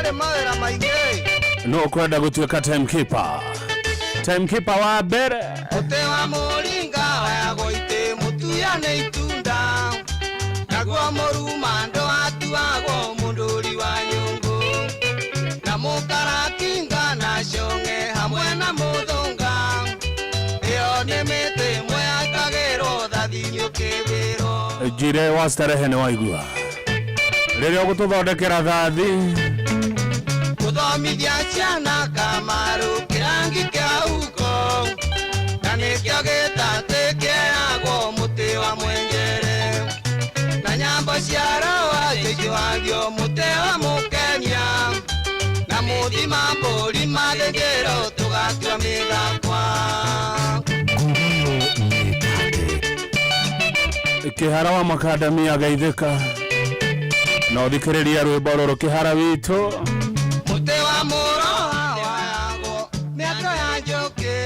Kwarĩ mawĩra maingĩ. No ũkwenda gũtuĩka timekeeper, timekeeper wa mbere. Mũtĩ wa mũringa wayagwo itĩ mũtuya nĩ itunda, naguo mũrumando watuagwo mũndũri wa nyũngũ, na mũkarakinga na cong'e hamwe na mũthũnga. Ĩyo nĩ mĩtĩ ĩmwe yakagĩrwo thathi-inĩ ũkĩwĩrwo. Njire wa starehe nĩ waigua rĩrĩa ũgũtũthondekera thathi. Gũthomithia ciana kamaru kĩrangi kĩa huko, na nĩkĩo gĩtatĩ kĩheagwo mũtĩ wa mwenjere, na nyambo cia rũa ciicũhagio mũtĩ wa mũkenia, na mũthima mbũri mathĩnjĩrwo tũgatua mĩthakwa. Ngurumo nĩ tate. Kĩhara wa makadamia geithĩka na ũthikĩrĩrie rwĩmbo rũrũ kĩhara witũ. Mũtĩ wa mũroha wayagwo mĩatũ ya njũkĩ,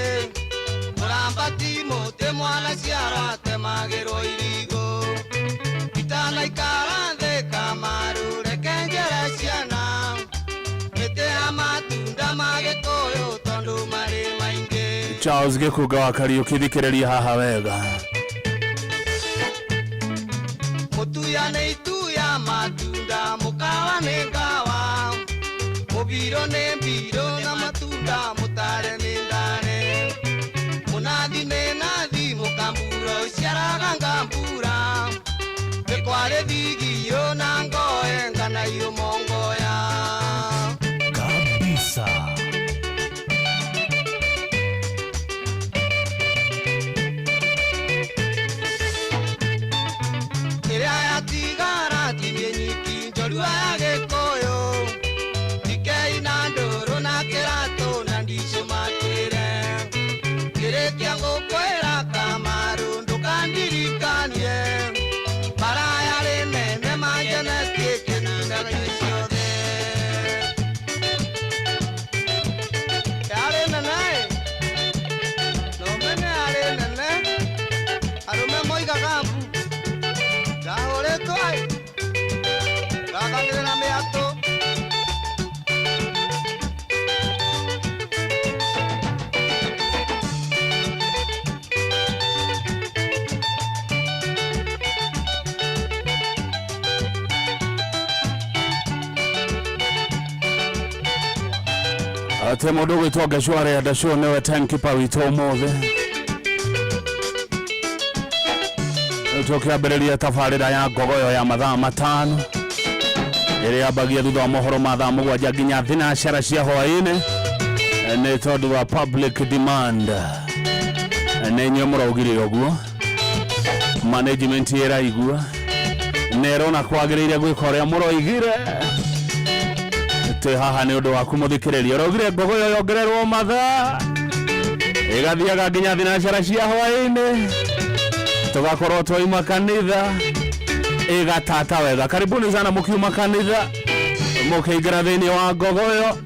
mũrambati mũtĩ mwana ciara atemagĩrwo irigũ. Itanaikara thĩ kamaru reke njere ciana, mĩtĩ ya matunda ma gĩkũyũ tondũ marĩ maingĩ. Charles Gĩkunga wa Kariũki, thikĩrĩria haha wega. Mũtuya nĩ ituya matunda, mũkawa nĩ ngawa, mũbirũ nĩ mbirũ na matunda, mũtare nĩ ndare, mũnathi nĩ nathi, mũkambura ũciaraga ngambura, nĩ kwarĩ thigiyũ na ngoe nganaiyũ mongoya. Kabisa. Ĩrĩa yatigara tinie nyiki njorua ya gĩkũyũ, ndikei na ndũrũ na kĩratũ na ndicũ matwĩre. Ngĩrĩkia gũkwĩra kamaru ndũkandirikanie, mbara yarĩ nene manjenetie kĩnina ciothe. Yarĩ nene ĩ, no mene yarĩ nene, arũme moigaga mbu. Ndahũrĩtwo ĩ, ngathanĩrĩra mĩatũ. Ate mũndũ ũgwĩtwo Ngacũ arĩa Ndacũ nĩwe timekeeper witũ ũmũthĩ. Rĩu tũkĩambĩrĩria tabarĩra ya ngogoyo ya mathaa 5 ĩrĩa yambagia thutha wa mohoro ma thaa 7 nginya thinacara cia hwaĩ-inĩ, nĩ tondũ wa public demand. Nĩ inyuĩ mũraugire ũguo, management ĩraigua na ĩrona kwagĩrĩire gwĩka ũrĩa mũroigire. Twĩ haha nĩ ũndũ waku mũthikĩrĩria. Ũraugire ngogoyo yongererwo mathaa ĩgathiaga nginya thinacara cia hwaĩ-inĩ, tũgakorwo twaima kanitha ĩgatata wega. Karibuni sana mũkiuma kanitha mũkĩingĩra thĩinĩ wa ngogoyo,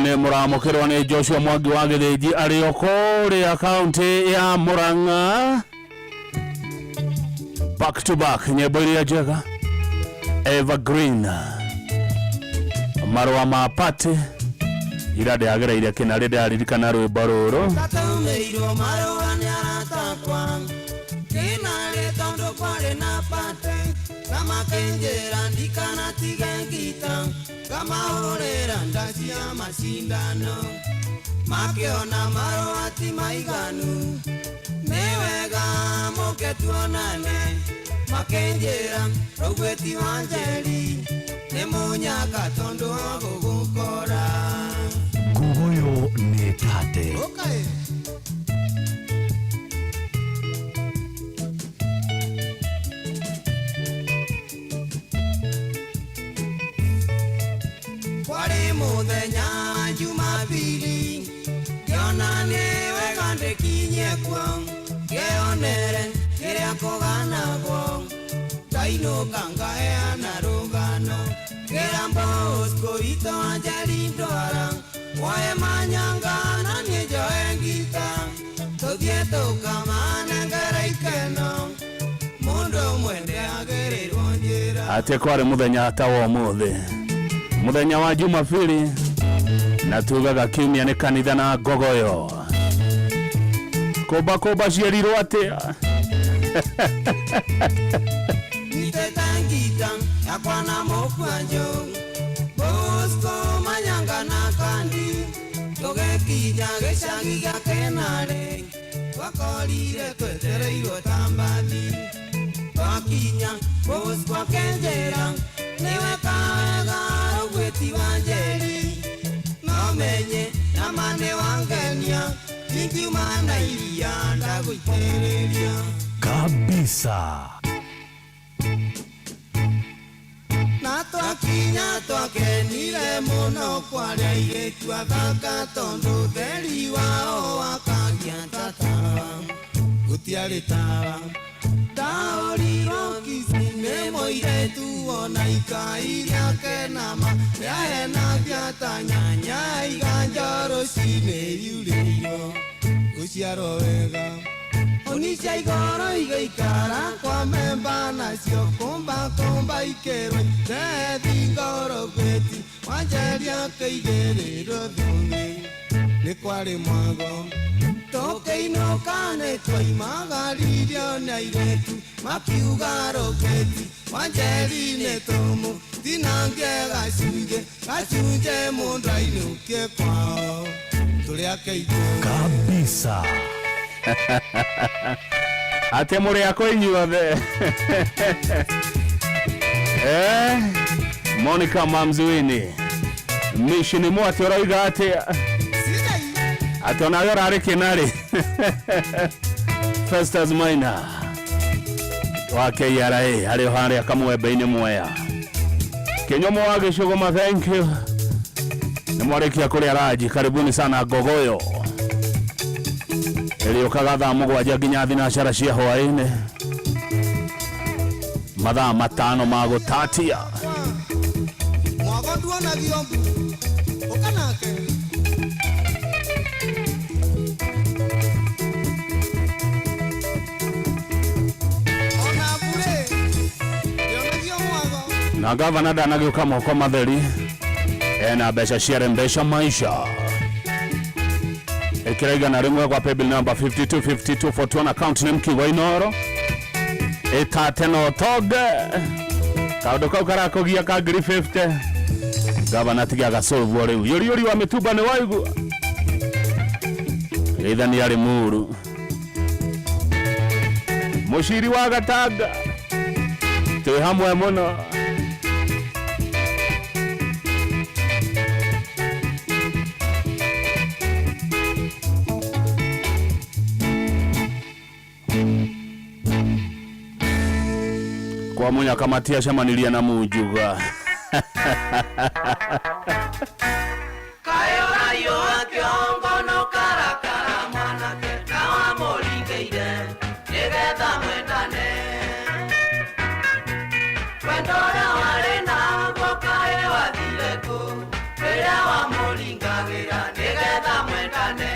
nĩ mũramũkĩrwo nĩ Joshua Mwangi wa Gĩthĩnji arĩ o kũrĩa kaũntĩ ya Murang'a. Back to back nyĩmbo iria njega evergreen, marũa ma party ira ndĩagereire kĩnarĩ ndĩraririkana rwĩmbo rũrũ. Ndatũmĩirwo marũa nĩ arata akwa kĩnarĩ tondũ kwarĩ na party, na makĩnjĩra ndikanatige ngita, ngamahũrĩra ndacia macindano, makĩona marũa ti maiganu, nĩ wega mũke tuonane, makĩnjĩra rũgwĩti wa Njeri nĩ mũnyaka tondũ wa gũgũkora. Ngurumo nĩ tate. Okay. Kwarĩ mũthenya Jumapili, ngĩona nĩ wega ndĩkinyie kuo, ngĩonere kĩrĩa kũganagwo, ndainũka ngaheana rũgano, ngĩra Bosco witũ Anjeri ndwara, woe manyanga na niĩ njoe ngita, tũthiĩ tũkamanengere ikeno, mũndũ ũmwe nĩagĩrĩirwo njĩra. Atĩ kwarĩ mũthenya ta wa ũmũthĩ. Muthenya wa Jumapili na tugaga kiumia nĩ kanitha na ngogoyo. Kũmba kũmba cierirwo atĩa? Niteta yakwa na mukwanjo Bosco manyanga na kandi tũgĩkinya gĩcagi gĩa Kenarĩ twakorire twetereirwo ta mbathi twakinya Bosco akenjĩra nĩwe kawega rũgwĩti wa Njeri no menye nama nĩ wangenia ingiuma na iria ndagũitĩrĩria. Kabisa. Na twakinya twakenire mũno kwarĩa airĩtu athaka tondũ theri wao wakagia ta tawa gũtiarĩ tawa ndaũrirwo Kisii nĩ mũirĩtu ona ikai rĩake nama rĩahenagia ta nyanya iganja rũcinĩ riurĩirwo gũciarwo wega Onisha igoro igaikara kwa memba nacio kumba kumba ikerwe tethi ngoro gweti wanjeria kĩigĩrĩrwo thũng'i nĩ kwarĩ mwago tũkĩinũka nĩ twoimagaririo nĩ airĩtu makiuga rũgweti wanjeri nĩ tũmũ tinangie gacunjĩ gacunjĩ mũndũ ainũkie kwao tũrĩ ake itũ. Kabisa. Atĩ mũrĩ akwa inyuothe. Eh, Monica Mamzuini Mission mu atĩ ũroiga atĩa? Atĩ onawe ũrarĩ kĩnarĩ. Festus Maina wa KRA harĩ o harĩa kamwembe-inĩ Mwea. Kĩnyomo wa Gĩcũgũma, thank you. Nĩ mwarĩkia kũrĩa ranji, karibuni sana Ngogoyo. Ĩrĩũkaga thaa mũgwanja nginya thinacara cia hwaĩ-inĩ, mathaa 5 ma gũtatia. Mwago nduonagio mbu ũka nake. Ona mbure ndĩonagio mwago. Na gavana ndanagĩũka moko matheri, ena mbeca cia rembesha maisha. Ĩkĩra 100 kwa paybill number 525241 account name Kigo Inoro. Ĩtate na ũtonge kaũndũ kau karakũgia ka ngiri 50. Gavana tiga agasolvwo rĩu. Yũri wa mĩtumba nĩ waigua geithania arĩ muru mũciri wa Gatanga twĩ hamwe mũno. Kwa munya kamati acemanirie na Munjuga. Kayo kĩongo no karakara mwanake na wamũringĩire nĩgetha mwendane wendo ũrĩa warĩ naguo kaĩ wathire kũ rĩrĩa wamũringagĩra nĩgetha mwendane.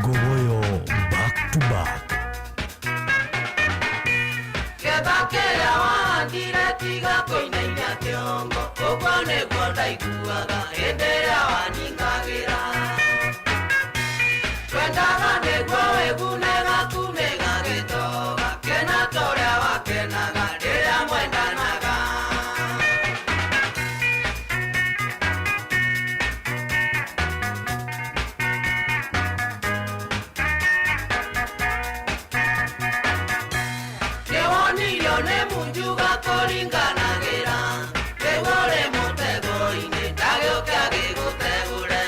Ngogoyo back to back. Getha kĩrĩa wahandire tiga kũinainia kĩongo ũguo nĩguo ndaiguaga hĩndĩ ĩrĩa waningagĩra twendaga nĩguo wĩgune gaku nĩgagĩtoga kena ta ũrĩa wakenaga rĩrĩa mwendanaga. Nĩwonirio nĩ Munjuga kũringanagĩra rĩu ũrĩ mũtego-inĩ ndagĩũke agĩgũtegũre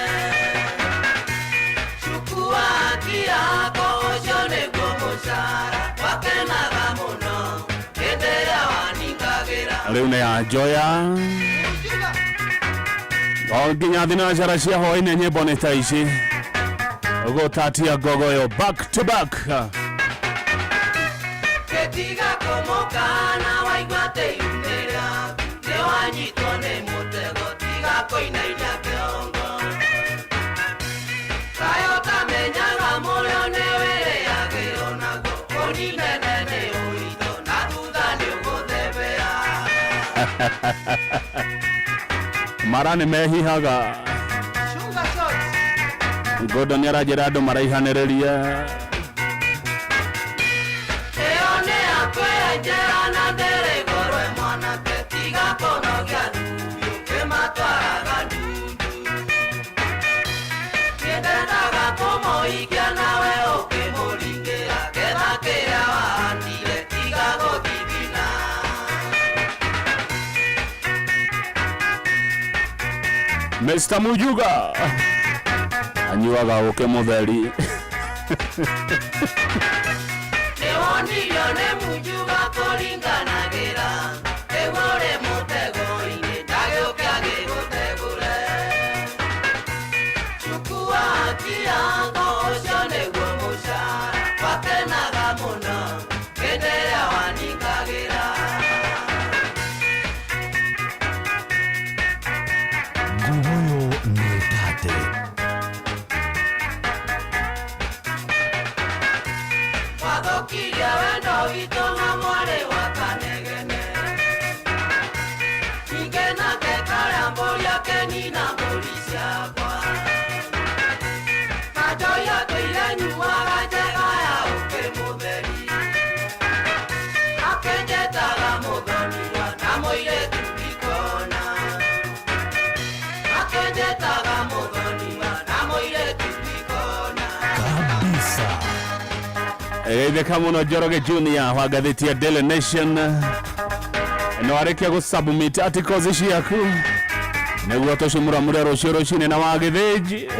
cuku wa haki yako ũcio nĩguo mũcara wakenaga mũno hĩndĩ ĩrĩa waningagĩra. Rĩu nĩ ya Njoya o nginya thinacara cia hwaĩ-inĩ nyĩmbo nĩ ta ici gũtatia Ngogoyo back to back. Gĩtiga kũmũkana waigua atĩ ihu rĩaku nĩwanyitwo nĩ mũtego tiga kũinainia kĩongo kaĩ ũtamenyaga mũrĩo nĩ wĩrĩagĩrwo naguo ũnine. Mara nĩ mehihaga. Sugar shots. Ngondo nĩ aranjĩra andũ maraihanĩrĩria. Ĩyo nĩ yakwenjera na ndĩrĩgũrwe mwanake tiga kũnogia thuri ũkĩmatwaraga ndundu. Nĩndendaga kũmũhikia nawe ũkĩmũringĩra getha kĩrĩa wahandire tiga gũthithina. Mr. Mujuga anyuaga ũkĩ mũtheri. Nĩwonirio nĩ Mujuga kũringanagĩra nĩguo ũrĩ mũtego-inĩ ndagĩũke agĩgũtegũre. Chukua haki yako ũcio nĩguo mũcara wakenaga mũno hĩndĩ ĩrĩa waningagĩra. Ngogoyo nĩ tate. Wathũkirie wendo witũ na mwarĩ wa Kanegene. Ningĩ nake karĩa mbũri akĩnina mbũri ciakwa. Na njohi atũire nyuaga njega ya ũkĩ mũtheri. Akĩnjĩtaga mũthoniwa na mũirĩtu ndikona. Akĩnjĩtaga mũthoniwa na mũirĩtu ndikona. Kabisa. Geithĩka mũno Njoroge Junior wa ngathĩti ya Daily Nation. No arĩkia gũ submit articles ciaku nĩguo tũcimuramure rũciũ rũcinĩ na wagĩthĩnji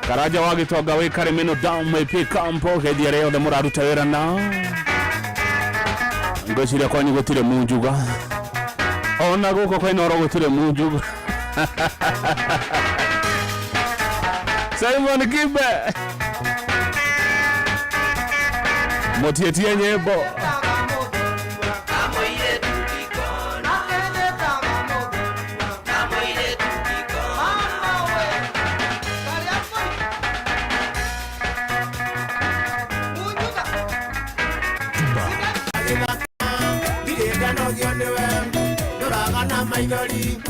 Karanja wa Gĩtonga wĩ Karĩmĩnũ Dam AP Camp geithia arĩa othe mũraruta wĩra nao. Ngwĩciria kwanyu gũtirĩ munjuga, ona gũkũ kwa Inooro gũtirĩ munjuga. Simon Kibe mũtietie nyĩmbo. Kamũirĩtu ndikona. Kamũirĩtu ndikona. To back. Ndirĩnganogio nĩwe ndũraga na maithori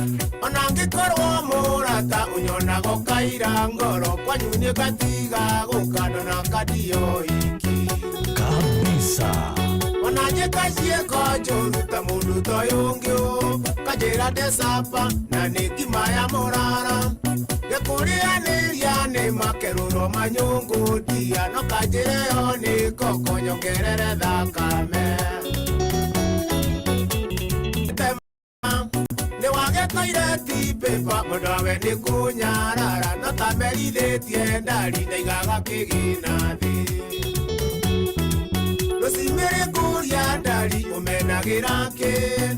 ona ngĩkorwo mũrata ũnyonaga ũkaira ngoro kwanyu nĩ ngatiga gũka ndona kandio iki. Kabisa. Ona njĩka ciĩko njũru ta mũndũ ta ũyũ ũngĩ ũ kanjĩra ndecapa na nĩ ngima ya mũrara ndĩkũrĩanĩria nĩ makerũro manyũngũ ndia no kanjĩre yo nĩ ngoko nyongerere thakame. Nĩ wage toireti pĩpa mũndũ wawe nĩ kũnyarara no tamerithĩtie ndari ndaigaga kĩgĩna thĩ rũcimĩrĩ kũria ndari ũmenagĩra kĩ.